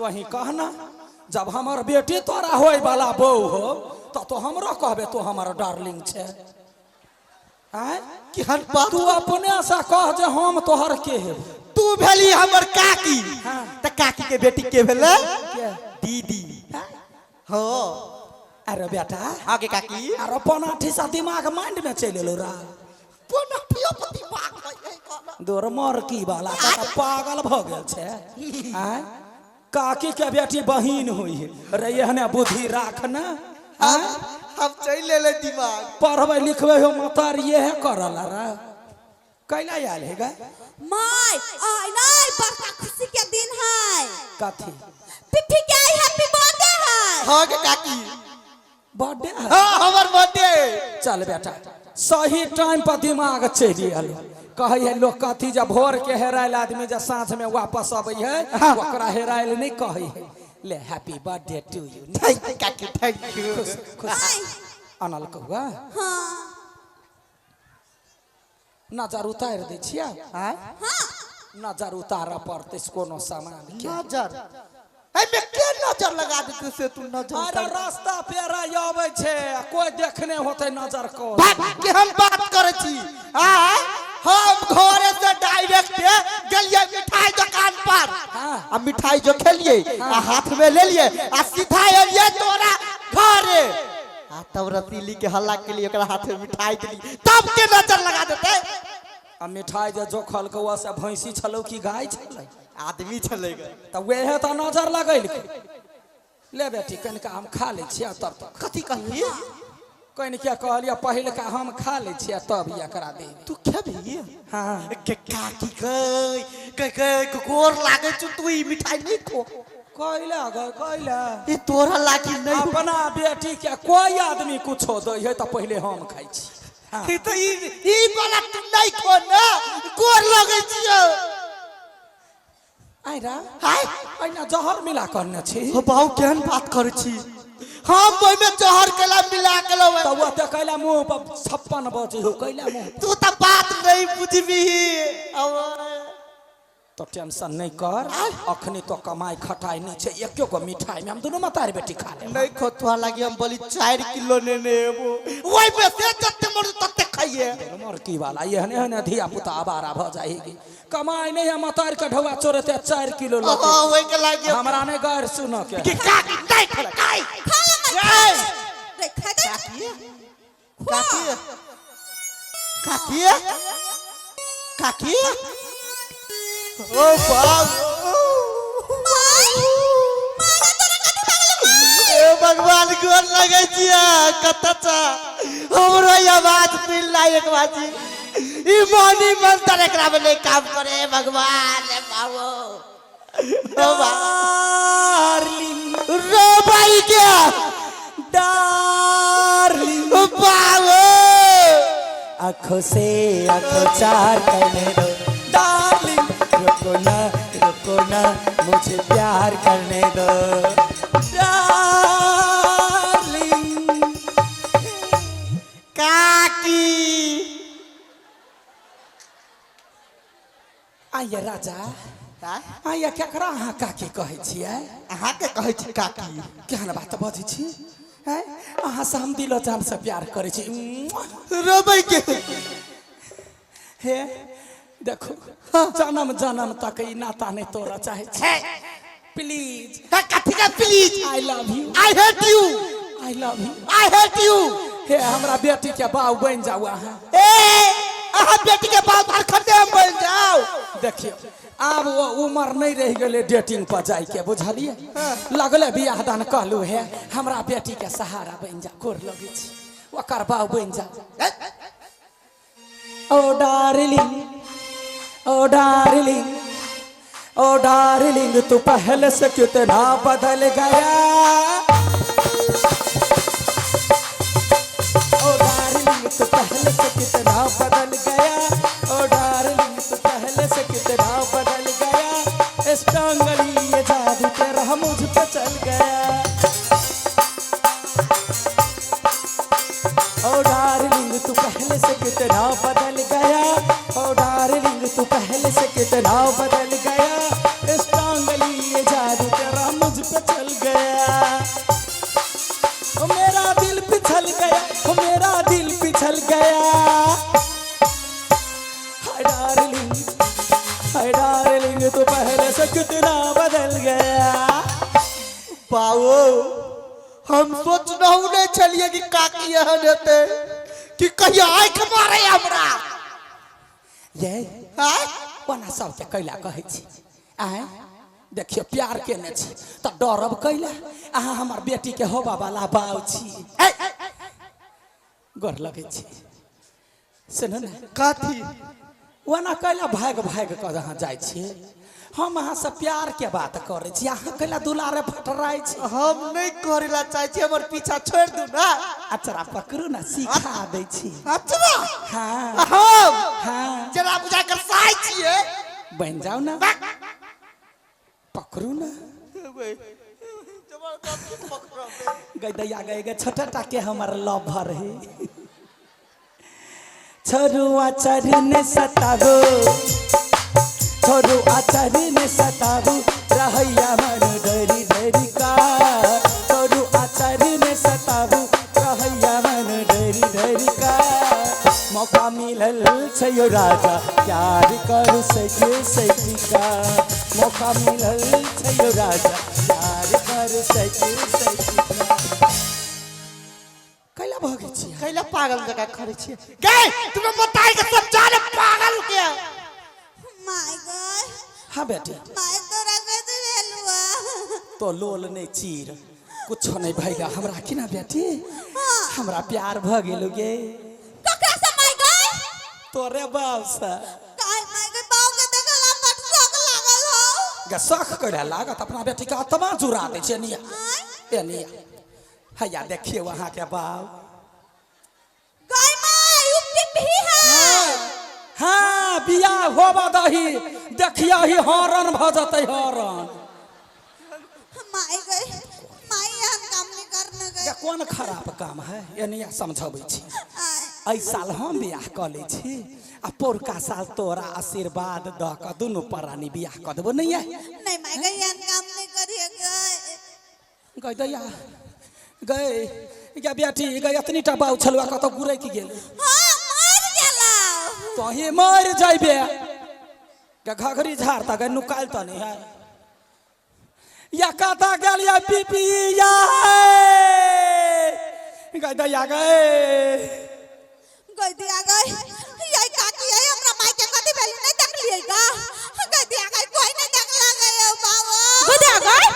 तोही कहना जब हमर बेटी तोरा होय वाला बहू हो तो तो हमरो कहबे तो हमर डार्लिंग छे। आय केहन बात तू अपने से कह जे हम तोहर के हेब। तू भेली हमर काकी। हाँ। त काकी के बेटी के भेलै? के? दीदी। हाँ। अरे बेटा। हाँ के काकी। अरे पनाठी सा दिमाग माइंड में चलि एलो रा। पनाठियो पर दिमाग नहीं है कहना। दोर मर की वाला त पागल भ गेल छे। आय काकी के बेटी बहिन होई है। रे एहने बुद्धि राख ना। आय हम चलि एलै दिमाग। पढ़बै लिखबै हो मतार ये है करल रे। कैला आयल है गा? My आइ नहीं बड़का खुशी के दिन है। कथी? पिप्पी के आई हैप्पी बर्थडे है। हाँ के काकी। बर्थडे है? हाँ हमर बर्थडे। चल बेटा सही टाइम पर दिमाग चलि आयल। कहै है लोग कथी जब भोर के हेरायल आदमी जब साँझ में वापस अबै है ओकरा हेरायल नहीं कहै है। ले happy birthday to you. Thank you काकी, thank you. खुश खुश। आइ। अनल कौआ। हाँ। नजर उतारि दै छियै? आँय? हाँ। नजर उतारऽ पड़तै कोनो सामान के। नजर? एहिमे के नजर लगा देतै से तू नजर अरे उतार- रास्ता पेरा अबै छै आ कोइ देखने होतै नजर को। भाग, केहन बात करै छी? आँय? हम घरे से डायरेक्ट गेलियै मिठाई दुकान पर। हाँ। आ मिठाई जो खेलियै आ हाथ में लेलियै आ सीधा एलियै तोरा घरे। आ तब रसीली के हल्ला के लिए ओकरा हाथ में मिठाई देली तब के नजर लगा देतै। आ मिठाई जे जोखल कौआ से भैंसी छलौ कि गाय छलै? आदमी छलै गे। तऽ वएह तऽ नजर लगेलकै। ले बेटी कनिका हम खा लै छियै तब तक। कथी कहलियै? कनिके कहलियै पहिलका हम खा लै छियै तब एकरा देबै। तू खेबही? हाँ। के काकी गै, गै, गै, गोर लागै छौ तू ई मिठाई नहि खो। कैला गै, कैला? ई तोरा लागी नहि। अपना बेटी के कोई आदमी कुछो दै है तऽ पहिले हम खाइ छी। हाँ। ई तऽ ई वाला तू नहि खो ने, गोर लगै छियौ। आइ रा, आइ? एहिना जहर मिला करने छी। हो बाबू केहन बात करै छी? हम ओहिमे जहर कैला मिला के लबै। तऽ ओते कैला मुँह पर 56 बजै हो, कैला मुँह पर? तू तऽ बात नहि बुझबिही। अब तो टेंशन नहीं कर, अखनी तो कमाई खटाई नहीं छे, एको गो मिठाई में हम दुनू मतारी बेटी खा लेब। नहीं खो तोरा लागी हम बोली 4 किलो नेने एबो, ओहि में से जते मरू तते खाइए। मरकी वाला एहने एहने धिया पुता आवारा भ जाएगी। कमाई नहीं है मतार के ढौआ चोरते 4 किलो लते। ओहो, ओहि के लागी हम- हमरा नहीं गार सुन के। कि काकी नहीं खेला, काई। खा ले माय, ए! खा ले। रे, खा दे। काकी? खुआ। काकी? काकी? काकी? ओ बाप। My, my गे, तोरा कथी भऽ गेलौ, my? ए भगवान गोर लगै छियै, कतऽ छऽ? हमरो ई आवाज सुनि ला एक बाजी। ई मोनी मंत्र एकरा में नहीं काम करे भगवान, ए बाबू। ओ बा- डार्लिंग। रो भाई के। डार्लिंग। बाबू। आँखों से आँखों चार करने दो डार्लिंग, रुको ना रुको ना मुझे प्यार करने दो डार्लिंग। काकी। आइए राजा। आँय? आइए केकरा अहाँ काकी कहै छियै? अहाँके कहै छी काकी। केहन बात बजै छी? आँय? अहाँ से हम दिलो जान से प्यार करै छी। रोबै के। हे देखो जन्म जन्म तक ई नाता नहीं तोड़ा चाहे छी। प्लीज। हे, कथी के please? I love you. I hate you. I love you. I hate you. हे हमरा बेटी के बाऊ बन जाऊ अहाँ। ए अहाँ बेटी के बाऊ झारखंडे हम बन जाऊ। देखियौ आब वो उम्र नहीं रह गेलै डेटिंग पर जाय के, बुझलियै? लगले बियाह दान कहलू हे हमरा बेटी के सहारा बन जा, गोर लगै छी, ओकर बाऊ बन जा। ओ डार्लिंग, ओ डार्लिंग, ओ डार्लिंग तू पहले से कितना बदल गया। ओ डार्लिंग तू पहले से कितना बदल गया। ओ डार्लिंग तू पहले से कितना बदल गया। स्ट्रांगली ये जादू तेरा मुझ पे चल गया। ओ डार्लिंग तू पहले से कितना बदल गया। ओ डार्लिंग तू पहले से कितना बदल गया। स्ट्रांगली ये जादू तेरा हम सोचनहु नहि छलियै कि काकी एहन हेतै कि कहिया आँखि मारे हमरा। ये आँय? ओना सबके कैला कहै छी? आँय, देखियौ प्यार केने छी तऽ डरब कैला? अहाँ हमर बेटीके होबा वाला बाउ छी। गोर लगै छी। सुनू ने। कथी? ओना कैला भागि भागि कऽ अहाँ जाइ छियै? हम अहाँसँ प्यारके बात करै छी, अहाँ कैला दुलारे फटराइ छी? हम नहि करै ला चाहै छी, हमर पीछा छोड़ि दू ना। अचरा पकड़ू ने, सिखा दै छी। अच्छा। हाँ। हम हाँ। जरा बुझा कर साइ छियै। बनि जाउ ने, पकड़ू ने। गई दैया गई गे, छोटा टा के हमर लवर है। छोरुआ चरण सताबो, छोरुआ चरण सताबो, रहैया मन डरी डरी का। छोरुआ चरण सताबो, रहैया मन डरी डरी का। मौका मिलल छै यौ राजा, प्यार करू सके सकी का। मौका मिलल छै यौ राजा, प्यार करू सके सकी का। कैला भगै छियै? कैला पागल जकाँ करै छियै? गै, तुम बताइ के समझा ले पागल के। My God. हाँ बेटी। My, तोरा कैसे भेलुआ? तो लोल नहीं चीर कुछो नहीं भैया हमरा। की ना बेटी, हमरा प्यार भ गेल गे। ककरा से my गय? तोरे बाप से। काय my गय, बाऊ के देखला बड शौक लागल हो। गे, शख करे लागत? अपना बेटी के आत्मा जुड़ा दै छै। निया ए निया, हैया देखियौ अहाँ के बाप। गय my, उ पिपही है। हाँ, बियाह होबा दही, देखिया ही हरन भ जतै हरन। My गय my, एहन काम नहीं करने गए। गे, कोन खराब काम है? एनिया समझबै छी। आय। एहि साल हम बियाह कऽ लै छी आ पौरका साल तोरा आशीर्वाद दऽ कऽ दुनू प्राणी बियाह कऽ देबो। नहीं है? नहीं my गय, एहन काम नहीं करिए गए। गई दैया गई, गे बेटी गई, एतनी टा बाउ छलुआ कतौ गुरकि गेल। हाँ, मर गेला। तही मरि जइबे गे। घघरी झाड़ तऽ गे, नुकायल तऽ नहीं है। या कतऽ गेल या पीपी या? गई दैया गई। गई दिया गई, यही काकी यही हमरा माई के कथी भेली नहीं देखलिए गा? गई दिया गई, कोई नहीं देखला गए ओ बाबा। गई दिया गई,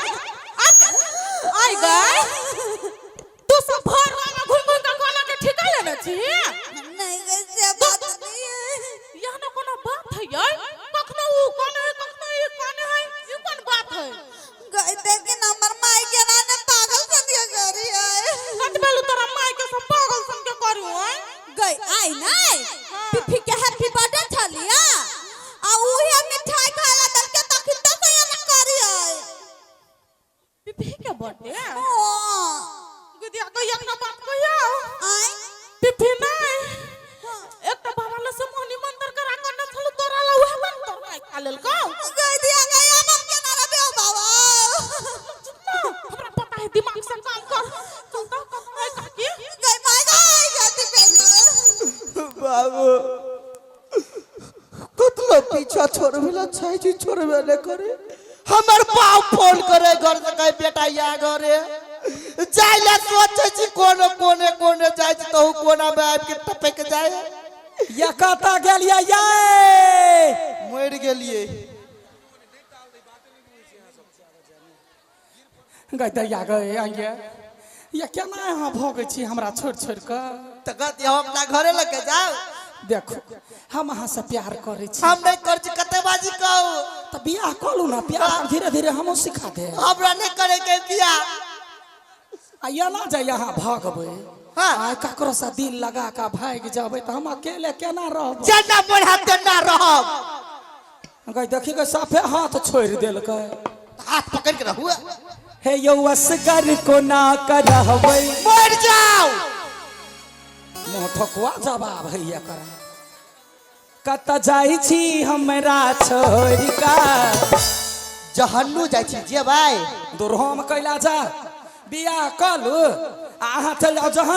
आई गई, तू सब भर गाँव में घूम घूम के कोना के ठिका लेने छी? नहीं गई, से बात नहीं है। यह ना कोनो बात है यार, कखनो ऊ कोने है, कखनो ई कोने है, ई कोन बात है? गई देखी ना, हमर माई के ना ने पागल सन के करी है। कत बेलू तोरा माई के सब पागल सन के करी है? गई आई नहीं, पिफी के हैप्पी बर्थडे छलिया आ उहे मिठाई खाला दल के तखन तक ये ना करी है। पिपी के बर्थडे? हाँ। गई दिया गई, एक बात कहियो? आई। पिपी नहीं, एकटा बाबा ले से मोहनी मंत्र करा करने छलू तोरा ला, उहे मंत्र माई खा लेलकौ। गई दिया गई, अब हम केना रहबे ओ बाबा? चुप ना, हमरा पता है, दिमाग से काम कर। चल तो कत है काकी? गई माय गई, गई बेलू। बाबू, कतलो पीछा छोड़बे ला चाहै छी, छोड़बे नहि करे। हमर बाप फोन करे घर से, कहे बेटा या घरे जाय ला सोचे छी, कोनो कोने कोने जाय छी तहु कोना में आबि के टपक जाय। या कतऽ गेलियै ये? मरि गेलियै। गई दैया गई आइए, या केना अहाँ भगै छी हमरा छोड़ि छोड़ि कऽ? तऽ कहती हम अपना घरे लऽ के जाउ। देखू, हम अहाँ से प्यार करै छी। हम नहि करै छी, कते बाजी कहू। तऽ बियाह कऽ लू ना, प्यार धीरे धीरे हमहूँ सिखा देब। हमरा नहि करे के बियाह। आ एना जे अहाँ भगबै हाँ। आ ककरो से दिल लगा कऽ भागि जेबै तऽ हम अकेले केना रहबै? जेना मोन हैत तेना रहब। गई देखी गई, साफे हाथ छोड़ि देलकै। हाथ पकड़ के रहू। हे यौ, असगर कोना करहबै? मरि जाउ। मुँह ठोकुआ जवाब है एकर। कतऽ जाइ छी हमरा छोड़ि कऽ? जहन्नू जाइ छी जेबै। दुर्होम कैला जा, बियाह कऽ लू आ अहाँ चलि जाउ जहन।